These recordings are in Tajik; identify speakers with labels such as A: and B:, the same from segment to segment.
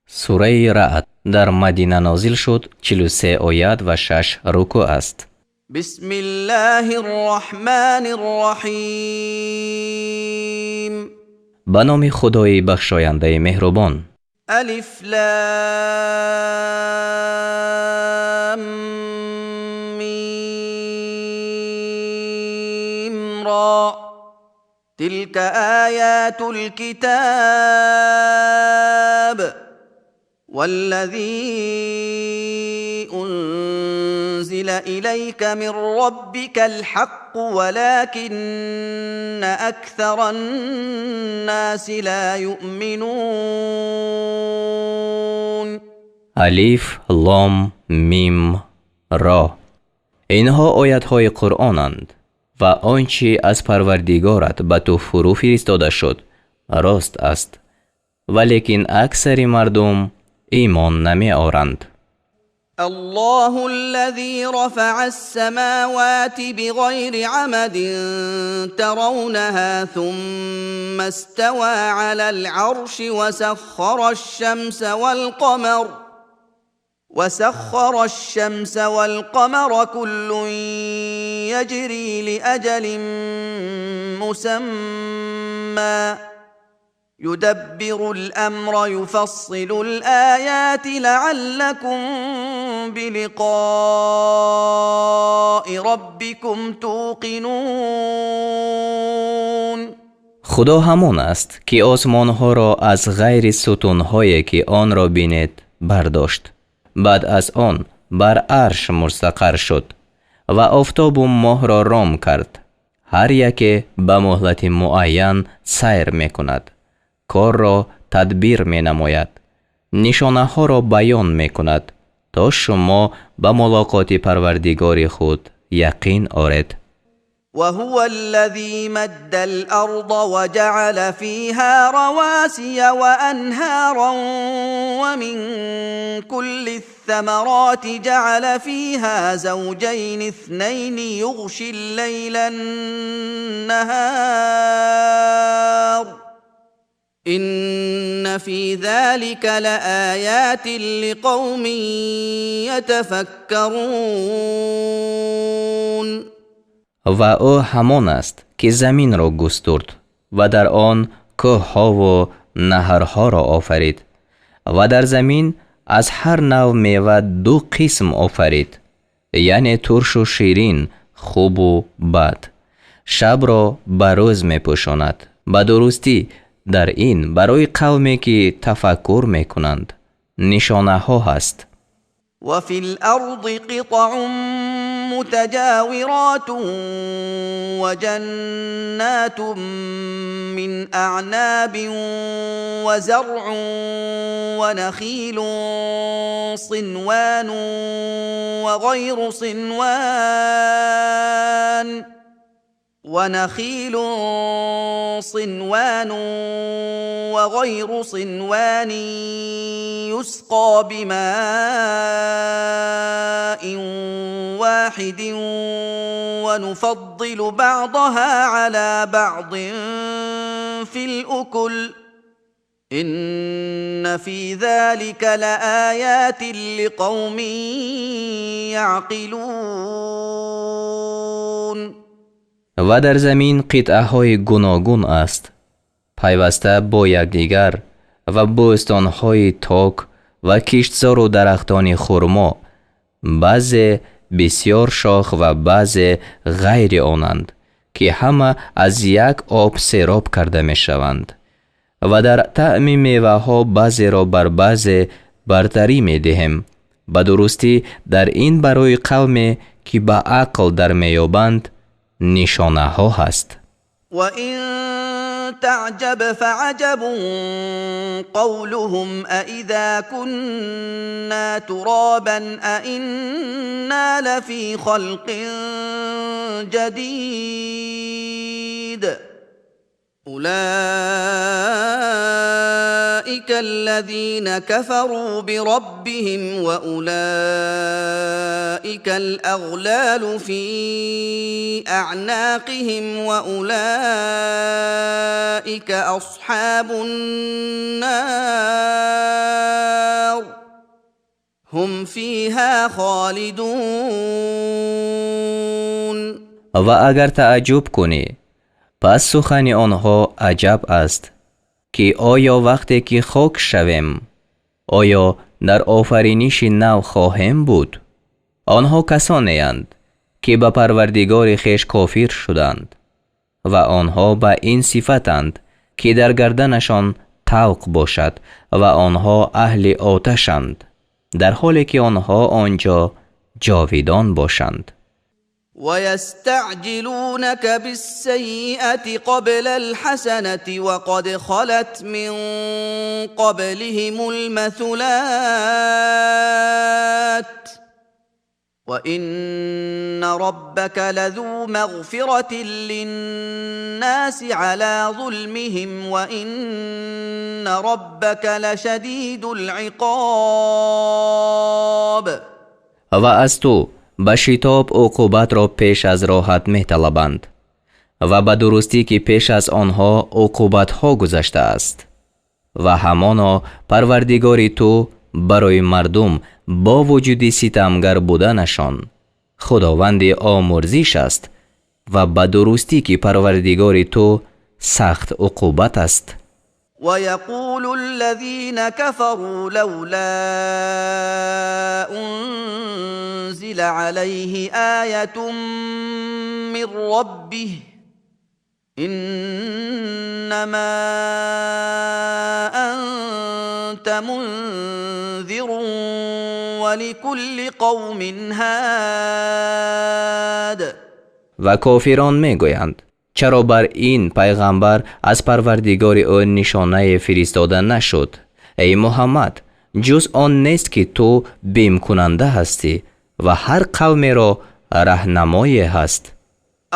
A: Сураи Раъд дар Мадина нозил шуд, 43 оят ва 6 рукӯъ аст.
B: بسم الله الرحمن الرحيم.
A: Ба номи Худои бахшояндаи меҳрубон.
B: ألف لام ميم را تلك آيات الكتاب والذي أنزل إليك من ربك الحق ولكن أكثر الناس لا يؤمنون.
A: Алиф, Лом, Мим, Ро. Инҳо оятҳои Қуръонанд ва он чӣ аз Парвардигорат ба ту фурӯ фиристода шуд, рост аст, валекин аксари мардум имон намеоранд.
B: الله الذي رفع السماوات بغير عمد ترونها ثم استوى على العرش وسخر الشمس والقمر كل يجري لأجل مسمى يدبر الأمر يفصل الآيات لعلكم بلقاء ربكم توقنون.
A: Худо ҳамон аст, ки осмонҳоро аз ғайри сутунҳое, ки онро бинед, бардошт, баъд аз он бар арш мустақар шуд ва офтобу моҳро ром кард, ҳар яке ба муҳлати муайян сайр мекунад, корро тадбир менамояд, нишонаҳоро баён мекунад, то шумо ба мулоқоти Парвардигори худ яқин оред.
B: وهو الذي مد الأرض وجعل فيها رواسي وأنهارا ومن كل الثمرات جعل فيها زوجين اثنين يغشي الليل النهار إن في ذلك لآيات لقوم يتفكرون.
A: Ва ӯ ҳамон аст, ки заминро густурд ва дар он кӯҳҳову наҳрҳоро офарид ва дар замин аз ҳар нав мева ду қисм офарид, яъне туршу ширин, хубу бад, шабро ба рӯз мепӯшонад. Ба дурустӣ, дар ин барои қавме, ки тафаккур мекунанд, нишонаҳо ҳаст.
B: وفي الأرض قطع متجاورات وجنات من أعناب وزرع ونخيل صنوان وغير صنوان يسقى بماء واحد ونفضل بعضها على بعض في الأكل إن في ذلك لآيات لقوم يعقلون.
A: Ва дар замин қитъаҳои гуногун аст, пайваста бо якдигар, ва бӯстонҳои ток ва киштзору дарахтони хурмо, баъзе бисёр шох ва баъзе ғайри онанд, ки ҳама аз як об сероб карда мешаванд ва дар таъми меваҳо баъзеро бар баъзе бартарӣ медиҳем. Ба дурустӣ, дар ин барои қавме, ки ба ақл дар меёбанд, нишонаҳо ҳаст.
B: وإن تعجب فعجب قولهم أإذا كنا ترابا أإنا لفي خلق جديد أولئك الذين كفروا بربهم وأولئك الأغلال في أعناقهم وأولئك أصحاب النار. هم فيها خالدون.
A: Ва агар тааҷҷуб кунӣ, пас сухани онҳо аҷаб аст, ки оё вақте ки хок шавем, оё дар офариниши нав хоҳем буд? Онҳо касонеанд, ки ба Парвардигори хеш кофир шуданд ва онҳо ба ин сифатанд, ки дар гарданашон тавқ бошад ва онҳо аҳли оташанд, дар ҳоле ки онҳо он ҷо ҷовидон бошанд.
B: ويستعجلونك بالسيئة قبل الحسنة وقد خلت من قبلهم المثلات وإن ربك لذو مغفرة للناس على ظلمهم وإن ربك لشديد العقاب.
A: Ва аз ту ба шитоб уқубатро пеш аз роҳат металабанд ва ба дурустӣ, ки пеш аз онҳо уқубатҳо гузаштааст ва ҳамоно Парвардигори ту барои мардум бо вуҷуди ситамгар буданашон Худованди омурзиш аст ва ба дурустӣ, ки Парвардигори ту сахт уқубат аст.
B: ويقول الذين كفروا لولا أنزل عليه آية من ربه إنما أنت منذر ولكل قوم هاد.
A: Ва кофирон мегӯянд: чаро бар ин пайғамбар аз Парвардигори ӯ нишонае фиристода нашуд? Эй Муҳаммад, ҷуз он нест, ки ту бимкунанда ҳастӣ ва ҳар қавмеро раҳнамое ҳаст.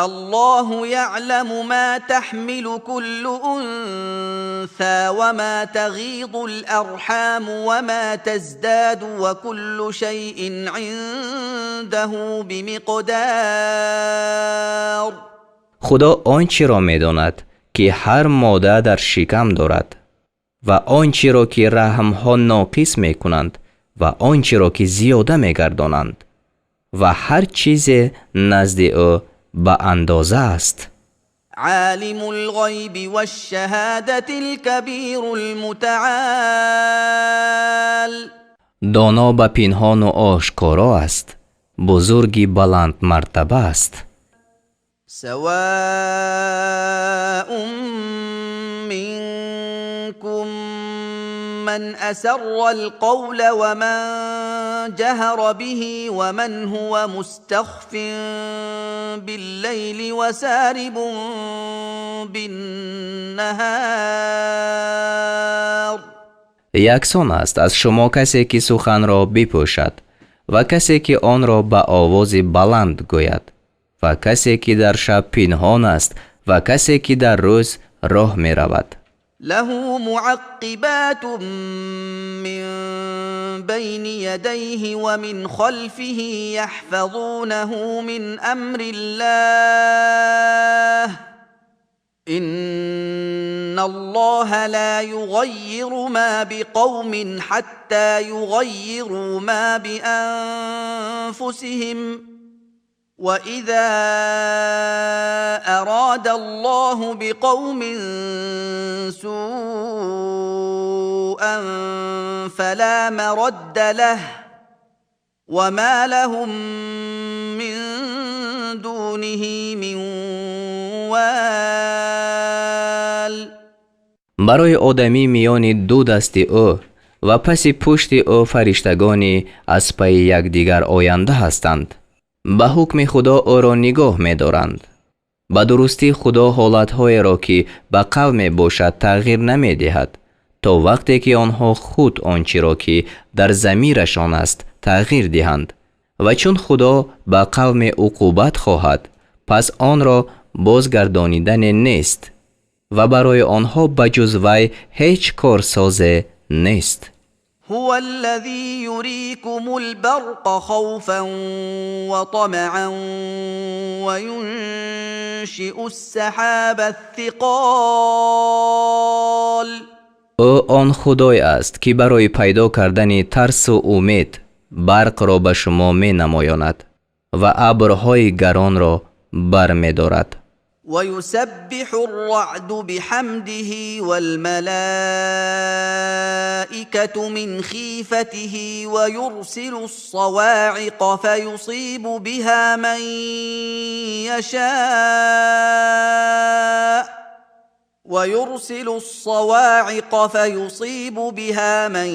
B: الله يعلم ما تحمل كل أنثى وما تغيض الأرحام وما تزداد وكل شيء عنده بمقدار.
A: Худо он чиро медонад, ки ҳар мода дар шикам дорад ва он чиро, ки раҳмҳо ноқис мекунанд ва он чиро, ки зиёда мегардонанд, ва ҳар чизе назди ӯ ба андоза аст.
B: عالم الغيب والشهادة الكبير المتعال.
A: Доно ба пинҳону ошкоро аст, бузурги баландмартаба аст.
B: سواء منكم من أسر القول ومن جهر به ومن هو مستخف بالليل وسارب بالنهار.
A: Яксон аст аз шумо касе, ки суханро бипӯшад ва касе, ки онро ба овози баланд гӯяд ва касе, ки дар шаб пинҳон аст ва касе, ки дар рӯз роҳ меравад.
B: له معقبات من بين يديه ومن خلفه يحفظونه من أمر الله إن الله لا يغير ما بقوم حتى يغيروا ما بأنفسهم وإذا أراد الله بقوم سوءا فلا مرد له وما لهم من دونه من وال.
A: Барои одамӣ миёни ду дасти ӯ ва паси пушти ӯ фариштагони аз пайи якдигар оянда ҳастанд, ба ҳукми Худо ӯро нигоҳ медоранд. Ба дурустӣ, Худо ҳолатҳоеро, ки ба қавме бошад, тағйир намедиҳад, то вақте ки онҳо худ он чиро, ки дар замирашон аст, тағйир диҳанд. Ва чун Худо ба қавме уқубат хоҳад, пас онро бозгардонидане нест ва барои онҳо ба ҷуз вай ҳеҷ корсозе нест.
B: هو الذي يريكم البرق خوفا وطمعا وينشئ السحاب الثقال.
A: Ӯ он Худое аст, ки барои пайдо кардани тарсу умед Барқро ба шумо менамоёнад ва абрҳои гаронро бармедорад.
B: ويسبح الرعد بحمده والملائكة من خيفته ويرسل الصواعق فيصيب بها من يشاء ويرسل الصواعق فيصيب بها من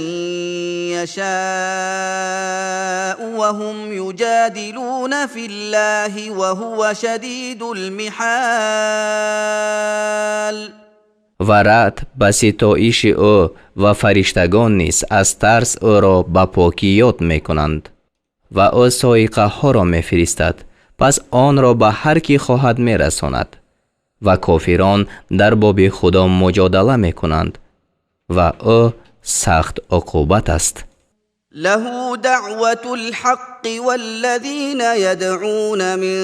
B: يشاء وهم يجادلون في الله وهو شديد المحال.
A: Ва раъд ба ситоиши ӯ ва фариштагон низ аз тарс ӯро ба покӣ ёд мекунанд ва ӯ соиқаҳоро мефиристад, пас онро ба ҳар кӣ хоҳад мерасонад ва кофирон дар боби Худо муҷодала мекунанд ва ӯ сахт уқубат аст.
B: له دعوة الحق والذين يدعون من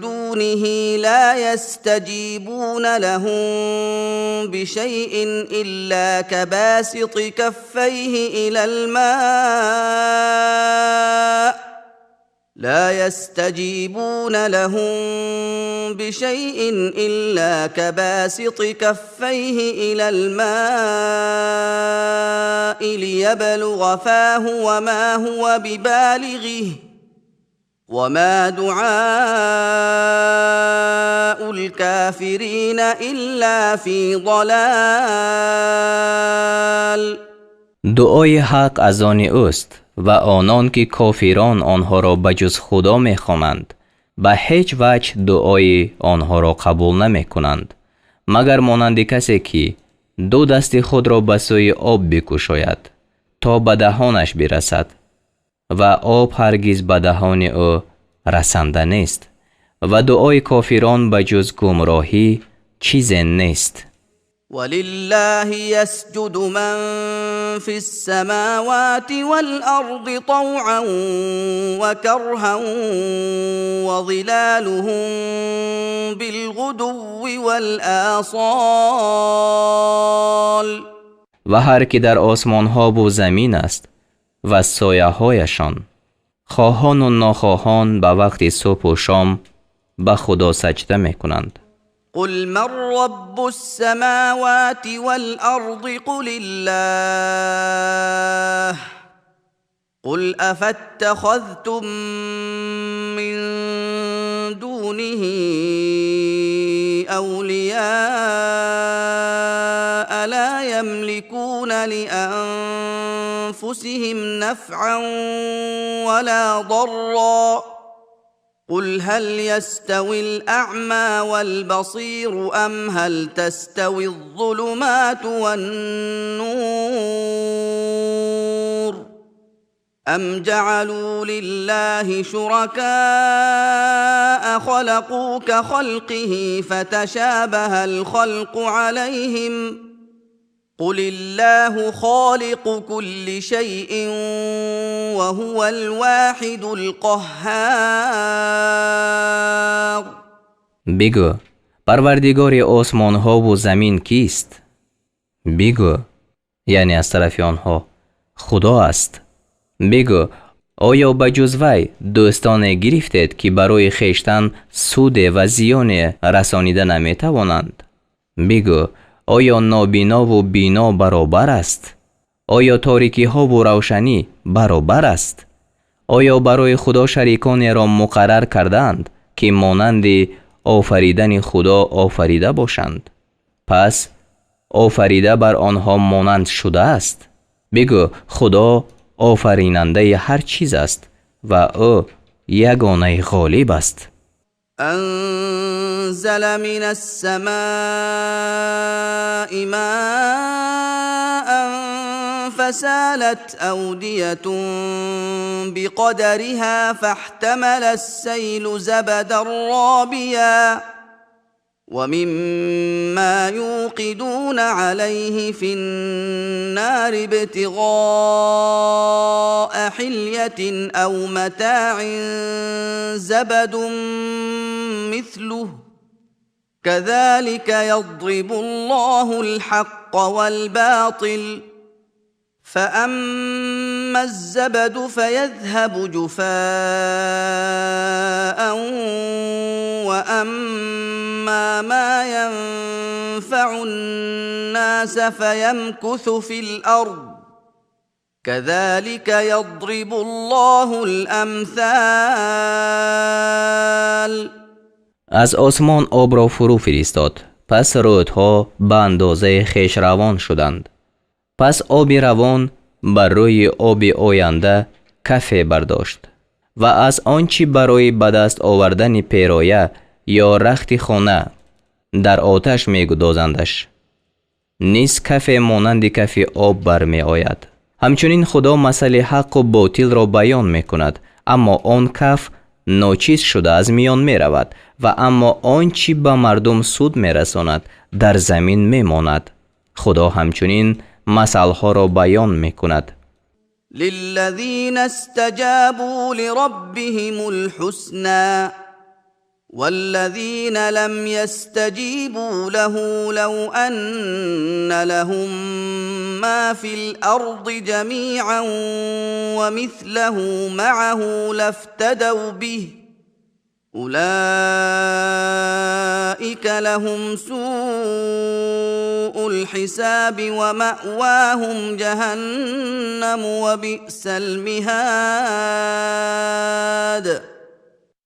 B: دونه لا يستجيبون لهم بشيء إلا كباسط كفيه إلى الماء لا يستجيبون لهم بشيء إلا كباسط كفيه إلى الماء ليبلغ فاه وما هو ببالغه وما دعاء الكافرين إلا في ضلال.
A: Дуои ҳақ аз они ӯст ва онон ки кофирон онҳоро ба ҷуз Худо мехонанд, ба ҳеҷ ваҷҳ дуои онҳоро қабул намекунанд, магар монанди касе ки ду дасти худро ба сӯи об бикушояд то ба даҳонаш бирасад ва об ҳаргиз ба даҳони ӯ расанда нест ва дуои кофирон ба ҷуз гумроҳӣ чизе нест.
B: ولله يسجد من في السماوات والأرض طوعا وكرها وظلالهم بالغدو والآصال.
A: Ва ҳар ки дар осмонҳову замин аст ва сояҳояшон хоҳону нохоҳон ба вақти субҳу шом ба Худо саҷда мекунанд.
B: قل من رب السماوات والأرض قل الله قل أفاتخذتم من دونه أولياء لا يملكون لأنفسهم نفعا ولا ضرا قل هل يستوي الأعمى والبصير أم هل تستوي الظلمات والنور أم جعلوا لله شركاء خلقوا كخلقه فتشابه الخلق عليهم قل الله خالق كل شيء وهو الواحد القهار.
A: Бигӯ, парвардигори осмонҳову замин кист? Бигӯ, яъне аз тарафи онҳо, Худо аст. Бигӯ, оё ба ҷуз вай дӯстоне гирифтед, ки барои хештан суде ва зиёне расонида наметавонанд? Бигӯ, оё нобинову бино баробар аст? Оё торикиҳову равшанӣ баробар аст? Оё барои Худо шариконеро муқаррар кардаанд, ки монанди офаридани Худо офарида бошанд, пас офарида бар онҳо монанд шудааст? Бигӯ, Худо офаринандаи ҳар чиз аст ва ӯ ягонаи ғолиб аст.
B: أنزل من السماء ماء فسالت أودية بقدرها فاحتمل السيل زبدا رابيا ومما يوقدون عليه في النار ابتغاء حلية أو متاع زبد مثله كذلك يضرب الله الحق والباطل فأما الزبد فيذهب جفاء وأما ما ينفع الناس فيمكث في الأرض كذلك يضرب الله الأمثال.
A: Аз осмон обро фурӯ фиристод, пас рӯдҳо ба андозаи хеш равон шуданд. Пас оби равон бар рӯи оби оянда кафе бардошт ва аз он чӣ барои ба даст овардани пероя ё рахти хона дар оташ мегудозандаш, низ кафе монанди кафи об бармеояд. Ҳамчунин Худо масъали ҳаққу ботилро баён мекунад, аммо он каф ночиз шуда аз миён меравад ва аммо он чӣ ба мардум суд мерасонад дар замин мемонад. Худо ҳамчунин масъалҳоро баён мекунад.
B: للذين استجابوا لربهم الحسنى والذين لم يستجيبوا له لو أن لهم ما في الأرض جميعا ومثله معه لافتدوا به أولئك لهم سوء الحساب ومأواهم جهنم وبئس المهاد.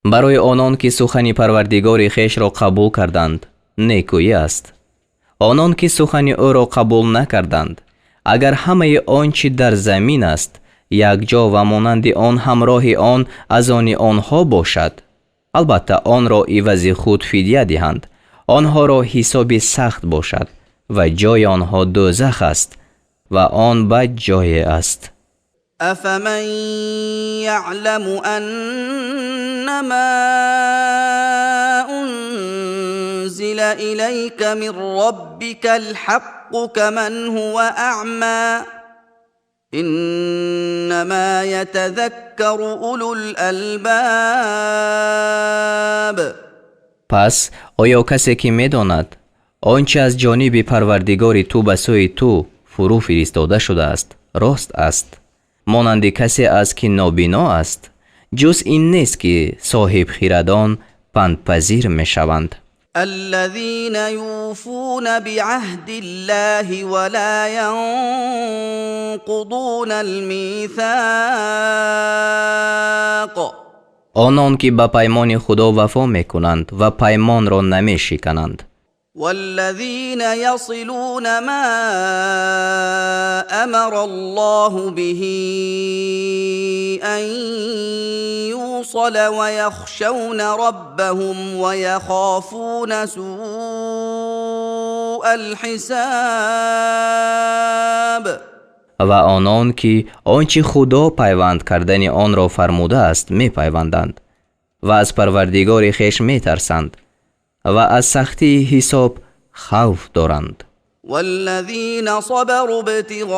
A: Барои онон ки сухани Парвардигори хешро қабул карданд, некӯӣ аст. Онон ки сухани ӯро қабул накарданд, агар ҳамаи он чӣ дар замин аст якҷо ва монанди он ҳамроҳи он аз они онҳо бошад, албатта онро ивази худ фидя диҳанд, онҳоро ҳисоби сахт бошад ва ҷои онҳо дӯзах аст ва он бад ҷое аст.
B: أفمن يعلم أنما أنزل إليك من ربك الحق كمن هو أعمى إنما يتذكر أولو الألباب.
A: Пас оё касе ки медонад он чи аз ҷониби Парвардигори ту ба сӯи ту фурӯ фиристода шудааст рост аст, монанди касе аст ки нобино аст? Ҷуз ин нест ки соҳибхирадон пандпазир мешаванд.
B: الذين يوفون بعهد الله ولا ينقضون الميثاق.
A: Онон ки ба паймони Худо вафо мекунанд ва паймонро намешикананд.
B: والذين يصلون ما أمر الله به أن يوصل ويخشون ربهم ويخافون سوء الحساب.
A: Ва онон ки он чӣ Худо пайванд кардани онро фармудааст мепайванданд ва аз Парвардигори хеш метарсанд ва аз сахтии ҳисоб хавф доранд.
B: والذين صبروا ابتغاء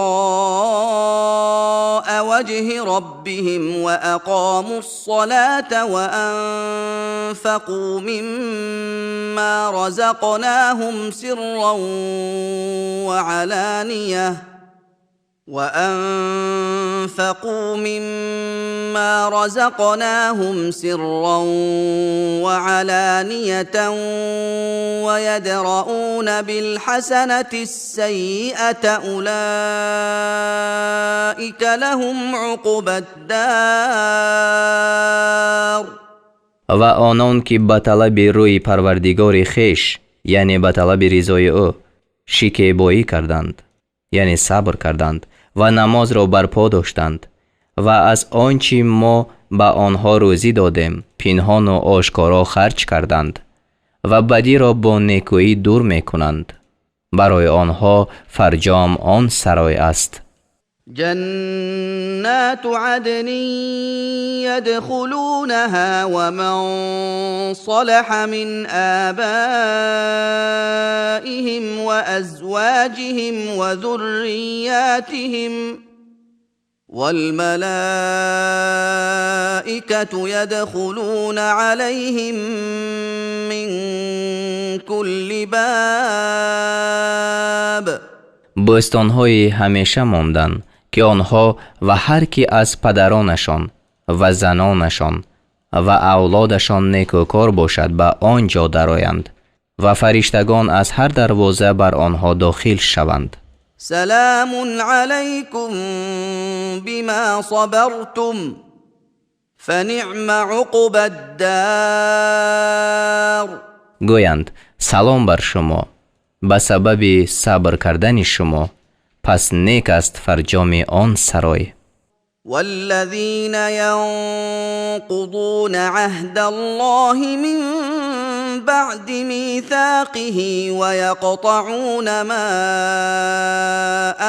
B: وجه ربهم وأقاموا الصلاة وأنفقوا مما رزقناهم سرا وعلانية وأنفقوا مما رزقناهم سرا وعلانية ويدرؤون بالحسنة السيئة أولئك لهم عقبى الدار.
A: Ва онон ки ба талаби рӯи Парвардигори хеш, яъне ба талаби ризои ӯ, шикебоӣ карданд, яъне сабр карданд ва намозро барпо доштанд ва аз он чӣ мо ба онҳо рӯзӣ додем пинҳону ошкоро харҷ карданд ва бадиро бо некӯӣ дур мекунанд, барои онҳо фарҷом он сарой аст.
B: جنات عدن يدخلونها ومن صلح من آبائهم وأزواجهم وذرياتهم والملائكة يدخلون عليهم من كل باب.
A: Бӯстонҳои ҳамеша мондан, ки Ки онҳо ва ҳар ки аз падаронашон ва занонашон ва авлодашон некӯкор бошад, ба он ҷо дароянд ва фариштагон аз ҳар дарвоза бар онҳо дохил шаванд.
B: سلام عليكم بما صبرتم فنعم عقبى الدار.
A: Гӯянд: салом бар шумо ба сабаби сабр кардани шумо, пас нек аст фарҷоми он сарой.
B: والذين ينقضون عهد الله من بعد ميثاقه ويقطعون ما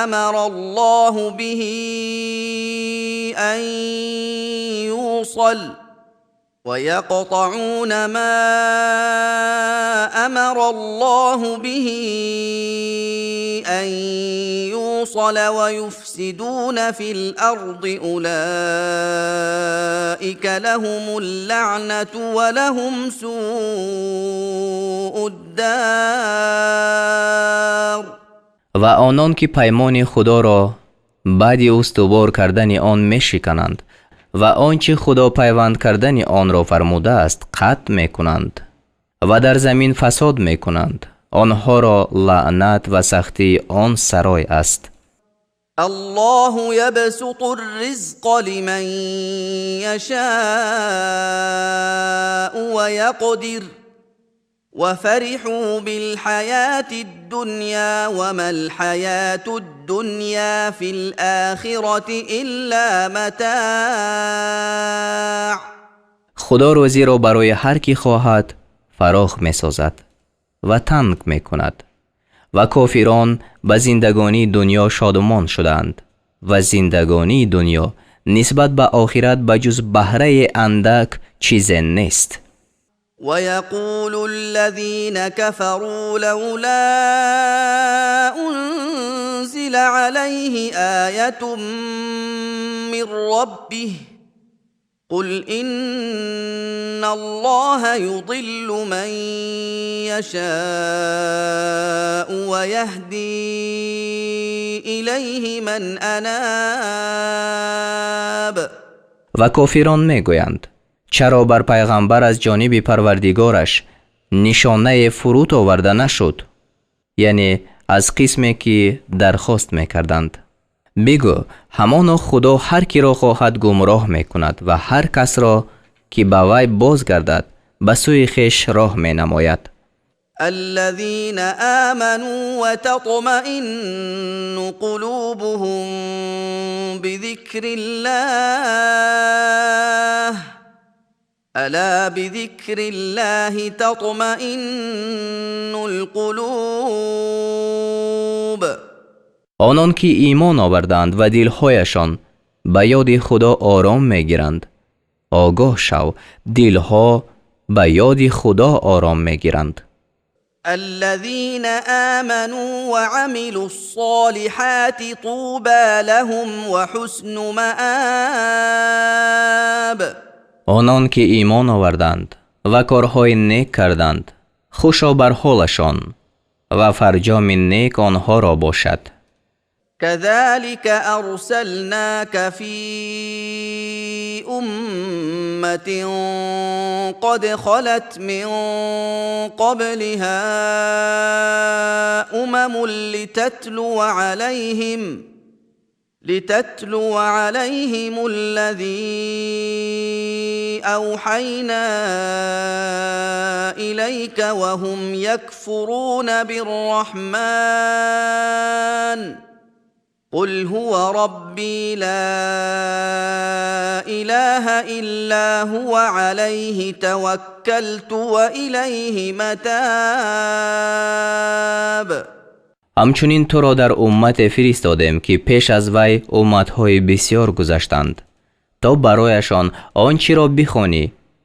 B: امر الله به ان يوصل ويقطعون ما امر الله به ان يوصل ويفسدون في الارض اولئك لهم اللعنه ولهم سوء الدار.
A: Ва онон ки паймони Худоро баъди устувор кардани он мешикананд ва он чӣ Худо пайванд кардани онро фармудааст, қатъ мекунанд ва дар замин фасод мекунанд, онҳоро лаънат ва сахтии он сарой аст.
B: الله يبسط الرزق لمن يشاء ويقدر وفرحوا بالحياه الدنيا وما الحياه الدنيا في الاخره الا متاع.
A: Худо рӯзиро барои ҳар кӣ хоҳад, фарох месозад ва танг мекунад ва кофирон ба зиндагонии дунё шодумон шудаанд ва зиндагонии дунё нисбат ба охират ба ҷуз баҳраи андак чизе нест.
B: ويقول الذين كفروا لولا انزل عليه ايه من ربه قل ان الله يضل من يشاء ويهدي اليه من اناب.
A: Ва кофирон мегӯянд: чаро бар пайғамбар аз ҷониби Парвардигораш нишонае фуруд оварда нашуд? Яъне аз қисме ки дархост мекарданд. Бигӯ: ҳамоно Худо ҳар киро хоҳад, гумроҳ мекунад ва ҳар касро ки ба вай боз гардад, ба сӯи хеш роҳ менамояд.
B: الذين امنوا وتطمئن قلوبهم بذكر الله الا بذكر الله تطمئن القلوب.
A: Онон ки имон оварданд ва дилҳояшон ба ёди Худо ором мегиранд. Огоҳ шав, дилҳо ба ёди Худо ором мегиранд.
B: الذين امنوا وعملوا الصالحات طوبى لهم وحسن مآب.
A: Онон ки имон оварданд ва корҳои нек карданд, хушо бар ҳолашон ва фарҷоми нек онҳоро бошад.
B: كذلك ارسلناك في امه قد خلت من قبلها امم لتتلو عليهم الذي اوحينا اليك وهم يكفرون بالرحمن. قل هو ربي لا اله الا هو عليه توكلت واليه متاب.
A: Ҳамчунин туро дар уммате фиристодем, ки пеш аз вай умматҳои бисьёр гузаштанд, то барояшон он чиро бихонӣ,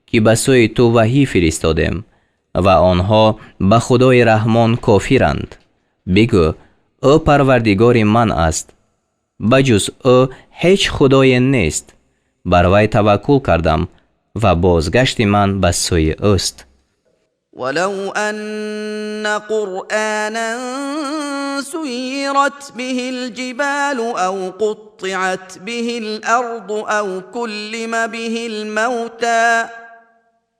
A: ки ба сӯи ту ваҳӣ фиристодем ва онҳо ба Худои Раҳмон кофиранд. Бигӯ: ӯ Парвардигори ман аст, ба ҷуз ӯ ҳеҷ худое нест, бар вай таваккул кардам ва бозгашти ман ба сӯи ӯст.
B: ولو أن قرآنا سيرت به الجبال أو قطعت به الأرض أو كلم به الموتى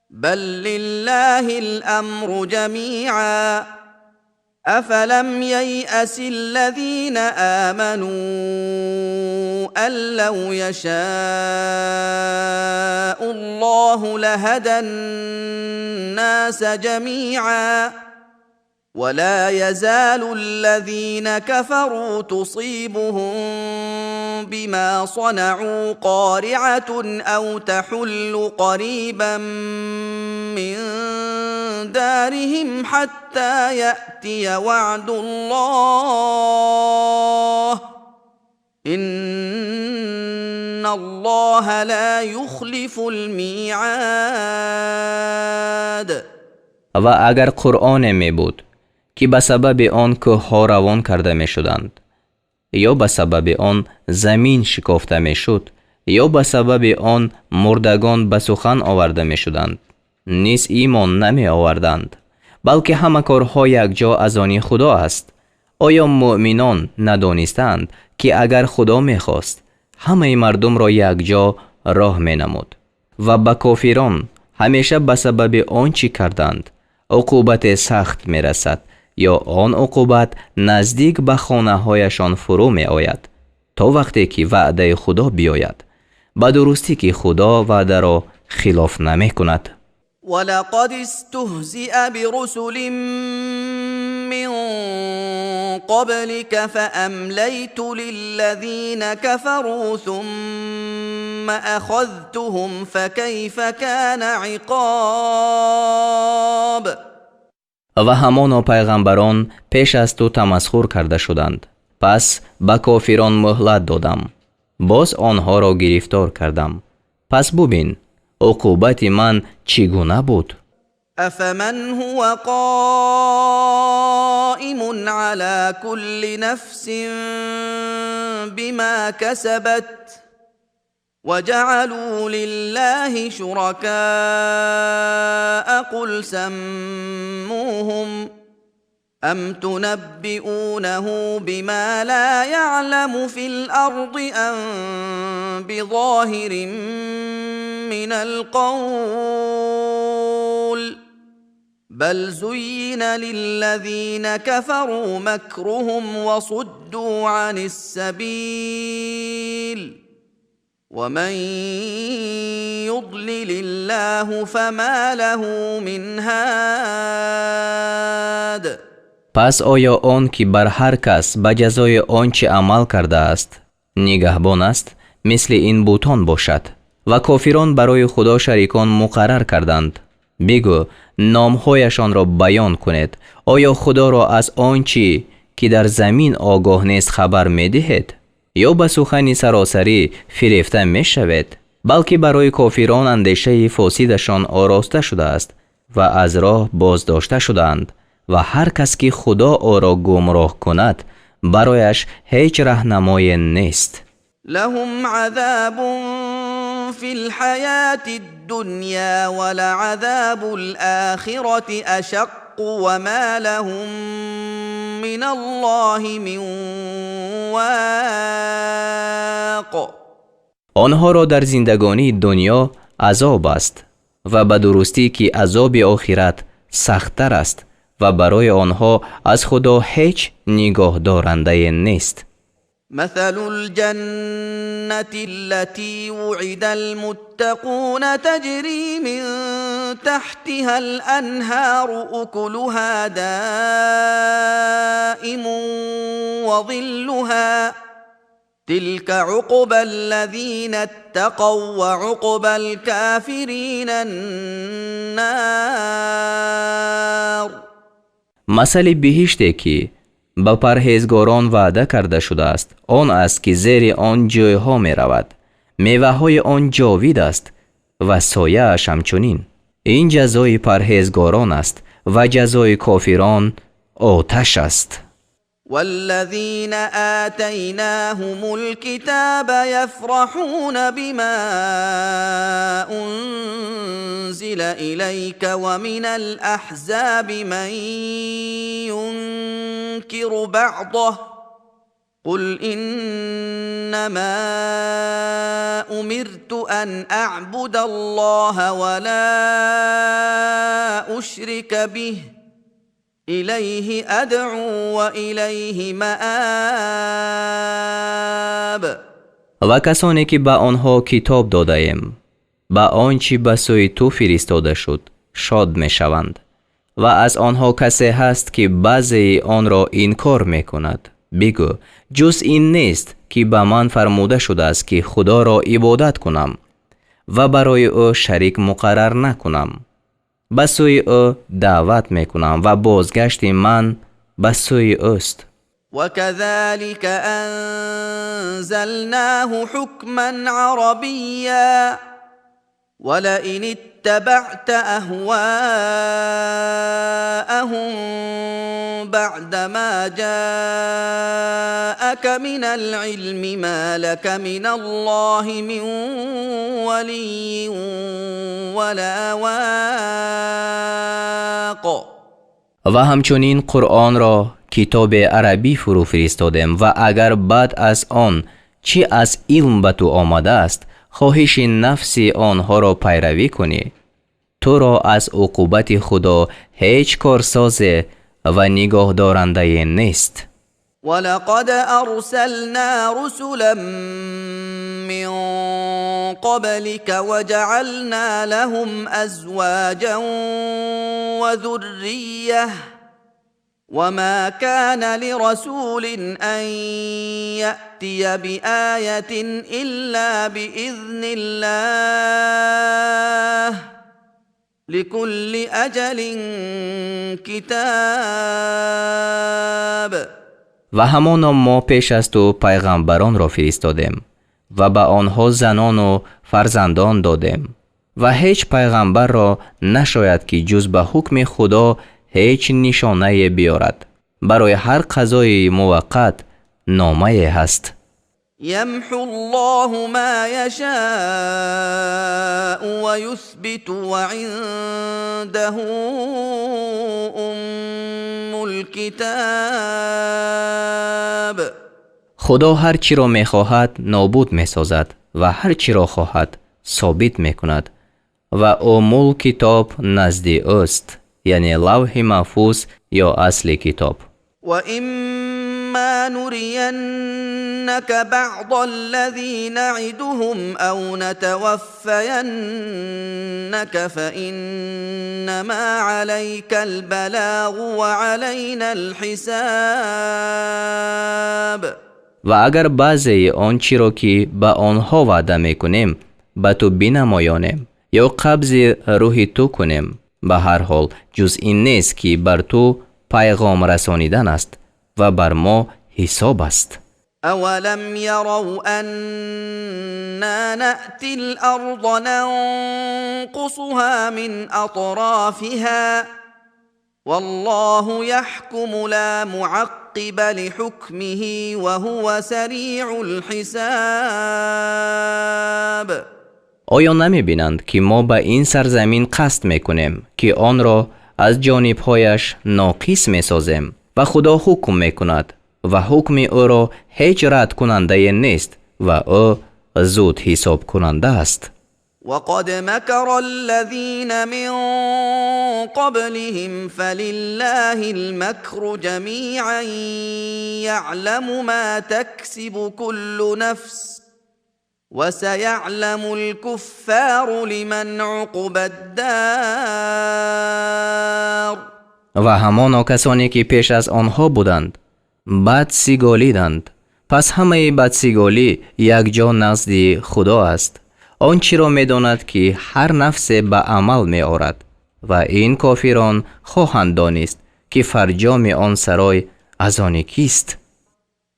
B: بل لله الأمر جميعا أفلم ييأس الذين آمنوا أن لو يشاء الله لهدى الناس جميعا ولا يزال الذين كفروا تصيبهم بما صنعوا قارعة أو تحل قريبا من دارهم حتى يأتي وعد الله إن الله لا يخلف الميعاد.
A: Ва агар Қуръоне мебуд, ки ба сабаби он кӯҳҳо равон карда мешуданд, ё ба сабаби он замин шикофта мешуд, ё ба сабаби он мурдагон ба сухан оварда мешуданд, низ имон намеоварданд, балки ҳама корҳо якҷо аз они Худо аст. Оё муъминон надонистаанд, ки агар Худо мехост, ҳамаи мардумро якҷо роҳ менамуд, ва ба кофирон ҳамеша ба сабаби он чӣ карданд уқубате сахт мерасад, ё он уқубат наздик ба хонаҳояшон фурӯ меояд, то вақте ки ваъдаи Худо биёяд? Ба дурустӣ, ки Худо ваъдаро хилоф намекунад.
B: ولقد استهزئ برسل من قبلك فأمليت للذين كفروا ثم أخذتهم فكيف كان عقاب.
A: Ва ҳамоно пайғамбарон пеш аз ту тамасхур карда шуданд, пас ба кофирон муҳлат додам, боз онҳоро гирифтор кардам, пас бубин, уқубати ман чӣ гуна буд.
B: أفمن هو قائم على كل نفس بما كسبت وجعلوا لله شركاء قل سموهم أم تنبئونه بما لا يعلم في الأرض أم بظاهر من القول بل زين للذين كفروا مكرهم وصدوا عن السبيل ومن يضلل الله فما له من هاد.
A: Пас оё он ки бар ҳар кас ба ҷазои он чӣ амал кардааст нигаҳбон аст, мисли ин бутон бошад? Ва кофирон барои Худо шарикон муқаррар карданд. Бигӯ, номҳояшонро баён кунед. Оё Худоро аз он чӣ ки дар замин огоҳ нест хабар медиҳед, ё ба сухани саросарӣ фирефта мешавед? Балки барои кофирон андешаи фосидашон ороста шудааст ва аз роҳ боздошта шудаанд, ва ҳар кас ки Худо ӯро гумроҳ кунад, барояш ҳеҷ раҳнамое нест.
B: لهم عذاب في الحياة الدنيا ولعذاب الآخرة أشق وما لهم من الله من واق.
A: Онҳоро дар зиндагонии дунё азоб аст, ва ба дурустӣ, ки азоби охират сахттар аст, ва барои онҳо аз Худо ҳеҷ нигоҳдорандае нест.
B: مثل الجنة التي وعد المتقون تجري من تحتها الأنهار أكلها دائم وظلها تلك عقبى الذين اتقوا وعقبى الكافرين النار.
A: Масали биҳиште, ки ба парҳезгорон ваъда карда шудааст, он аст, ки зери он ҷӯйҳо меравад, меваҳои он ҷовид аст ва сояаш ҳамчунин. Ин ҷазои парҳезгорон аст, ва ҷазои кофирон оташ аст.
B: والذين آتيناهم الكتاب يفرحون بما أنزل إليك ومن الأحزاب من ينكر بعضه قل إنما أمرت أن أعبد الله ولا أشرك به إليه أدعو وإليه مآب.
A: Ва касоне ки ба онҳо китоб додаем, ба он чӣ ба сӯи ту фиристода шуд, шод мешаванд, ва аз онҳо касе ҳаст, ки баъзеи онро инкор мекунад. Бигӯ: ҷуз ин нест, ки ба ман фармуда шудааст, ки Худоро ибодат кунам ва барои ӯ шарик муқаррар накунам. Ба сӯи ӯ даъват мекунам ва бозгашти ман ба сӯи ӯст.
B: وكذلك أنزلناه حكما عربيا ولئن اتبعت أهواءهم بعدما جاءك من العلم ما لك من الله من ولي ولا واق.
A: Ва ҳамчунин Қуръонро китоби арабӣ фурӯ фиристодем, ва агар баъд аз он чӣ аз илм ба ту омадааст, хоҳиши нафси онҳоро пайравӣ кунӣ, туро аз уқубати Худо ҳеҷ корсозе ва нигоҳдорандае нест.
B: ولقد أرسلنا رسلا من قبلك وجعلنا لهم أزواجا وذرية وما كان لرسول أن يأتي بآية إلا بإذن الله لكل أجل كتاب.
A: Ва ҳамоно мо пеш аз ту пайғамбаронро фиристодем ва ба онҳо занону фарзандон додем, ва ҳеҷ пайғамбарро нашояд, ки ҷуз ба ҳукми Худо ҳеҷ нишонае биёрад. Барои ҳар қазои муваққат номае ҳаст.
B: يمحو الله ما يشاء ويثبت وعنده أم الكتاب.
A: Худо ҳар чиро мехоҳад, нобуд месозад ва ҳар чиро хоҳад, собит мекунад, ва Уммул Китоб назди ӯст, яъне Лавҳи Маҳфуз ё асли китоб.
B: وإما نرينك بعض الذي نعدهم أو نتوفينك فإنما عليك البلاغ وعلينا الحساب.
A: Ва агар баъзеи он чиро, ки ба онҳо ваъда мекунем, ба ту бинамоёнем ё қабзи рӯҳи ту кунем, ба ҳар ҳол ҷуз ин нест, ки бар ту пайғом расонидан аст ва бар мо ҳисоб аст.
B: أولم يروا أنا نأتي الأرض ننقصها من أطرافها والله يحكم لا معقب لحكمه وهو سريع الحساب.
A: Оё намебинанд, ки мо ба ин сарзамин қасд мекунем, ки онро аз ҷонибҳояш ноқис месозем, ва Худо ҳукм мекунад ва ҳукми ӯро ҳеҷ радкунандае нест, ва ӯ зуд ҳисобкунанда аст.
B: وقد مكر الذين من قبلهم فلله المكر جميعا يعلم ما تكسب كل نفس وسيعلم الكفار لمن عقبى الدار.
A: Ва ҳамоно касоне, ки пеш аз онҳо буданд, бадсиголиданд. Пас ҳамаи бадсиголӣ якҷо назди Худо аст. Он чиро медонад, ки ҳар нафсе ба амал меорад, ва ин кофирон хоҳанд донист, ки фарҷоми он сарой аз они кист.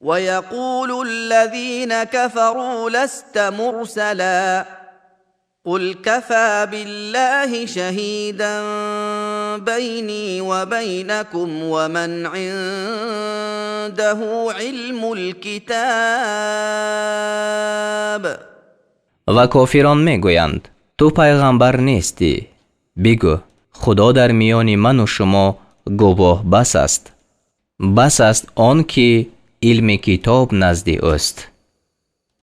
B: ويقول الذين كفروا لست مرسلا قل كفى بالله شهيدا بيني وبينكم ومن عنده علم الكتاب.
A: Ва кофирон мегӯянд: ту пайғамбар нестӣ. Бигӯ: Худо дар миёни ману шумо гувоҳ бас аст, бас аст он ки илми китоб назди ӯст.